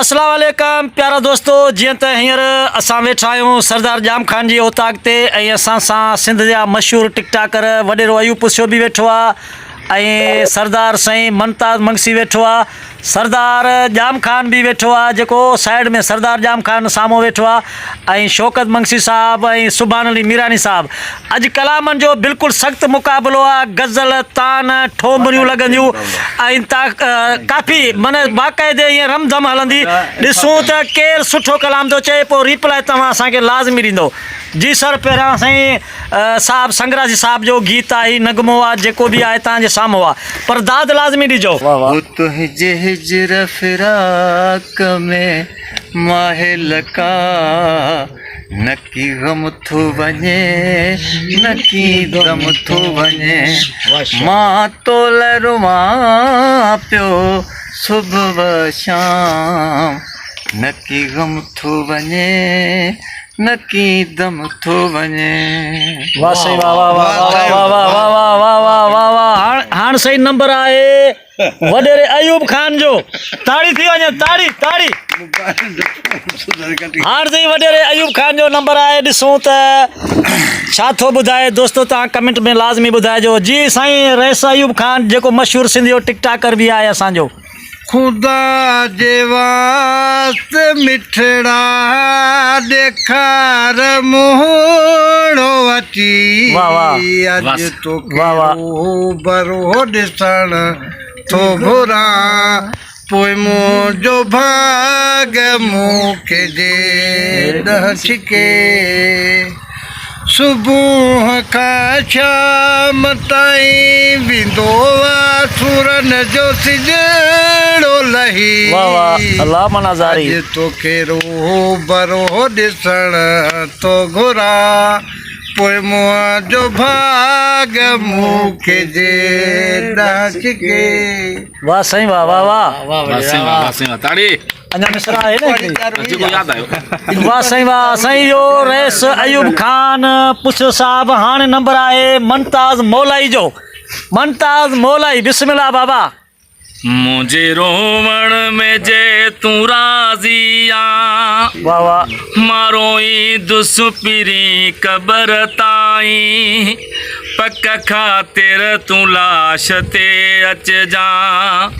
اسلام عليڪم پيارا دوستو جيئن ته هينئر اسان ويٺا آهيون سردار ڄام خان جي اوطاق تي ۽ اسان سان سنڌ جا مشهور ٽڪ ٽاڪر وڏيرو ايوب پسيو به ويٺو آ ۽ سردار سائين ممتاز منگسي ويٺو آ سردار ڄام خان به ويٺو آ جيڪو سائيڊ ۾ سردار ڄام خان سامهون ويٺو آ ۽ شوڪت منگسي صاحب ۽ سبحان علي ميراني صاحب اڄ ڪلامن جو بلڪل سخت مقابلو آ غزل تان ٺومريون لڳنديون ۽ تا ڪافي من باقاعدي ائين رم ڌم هلندي ڏسون ته ڪير سٺو ڪلام ٿو چئي پوء ريپلائي توهان اسان کي لازمي ڏيندو جي سر پهريان سائين صاحب سنگراسي صاحب جو گيت آهي نغمو آ جيڪو به آهي توهان جي سامهون آ پر داد لازمي ڏجو. هو تنهنجي هجر فراق ۾ ماهه لقا نڪي غم ٿو وڃي نڪي دم ٿو وڃي مان تو لئه روئان پيو صبح و شام نڪي غم ٿو وڃي نڪي دم ٿو وڃي. واه سائين واه واه واه واه واه واه واه واه واه واه واه هاڻ هاڻ سائين نمبر آهي وڏيري ايوب خان جو تاڙي ٿي وڃي تاڙي تاڙي هاڻ سائين وڏيري ايوب خان جو نمبر آهي ڏسون ته ڇا ٿو ٻڌائي دوستو تان ڪمينٽ ۾ لازمي ٻڌائجو جي سائين رئيس ايوب خان جيڪو مشهور سنڌ جو ٽڪ ٽاڪر به آهي اسان جو خدا جي واسطي مٺڙا ڏيکار منهڙو اچي اڄ توکي روبرو ڏسڻ ٿو گهران پوء منهنجو ڀاڳ مون کي جي ڏانهن ڇڪي. صبح کان شام تائين ويندو آ سورن جو سجڙو لهي. واه واه الله منا زاري. اڄ توکي روبرو ڏسڻ ٿو گهران پوء منهنجو ڀاڳ مون کي جي ڏانهن ڇڪي. واه سائين واه واه واه. واه سائين واه واه سائين واه تاڙي. اڃا مصرع آهي نه هڪڙي. جيڪو ياد آيو. واه سائين واه سائين اهو رئيس ايوب خان پڇيو صاحب هاڻي نمبر آهي ممتاز مولائي جو ممتاز مولائي بسم الله بابا. منهنجي روئڻ ۾ جي تون راضي آن. واه واه. مان روئيندس پرين قبر تائين. پڪ خاطر تون لاش تي اچجان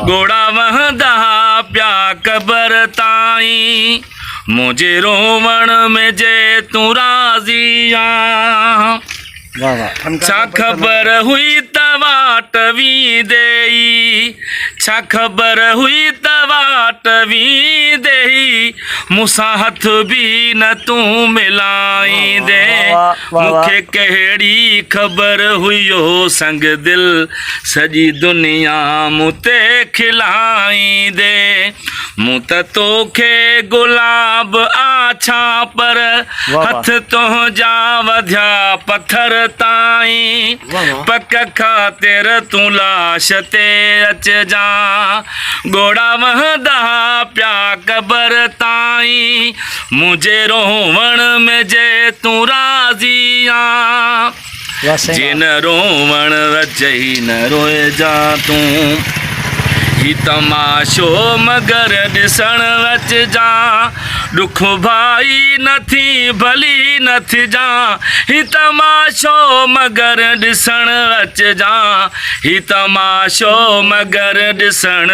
ڳوڙها وهندا پيا قبر تائين منهنجي روئڻ ۾ جي تون راضي آن ڇا خبر هئي ته واٽ ويندي ئي ڇا خبر هئي ته واٽ ويندي ئي مون سان هٿ به نه تون ملائيندين مون کي ڪهڙي خبر هئي او سنگ دل سڄي دنيا مون تي کلائيندين مون ته توکي گلاب آڇان پر هٿ تنهنجا وڌيا پٿر تائين پڪ خاطر تون لاش تي اچجان ڳوڙها وهندا پيا قبر تائين منهنجي روئڻ ۾ جي تون راضي آن جي نه روئڻ رچئي نه روئجان تون هي تماشو مگر ڏسڻ اچجان ڏک ڀائي نه ٿي ڀلي نه ٿجان هي تماشو مگر ڏسڻ اچجان هي تماشو مگر ڏسڻ.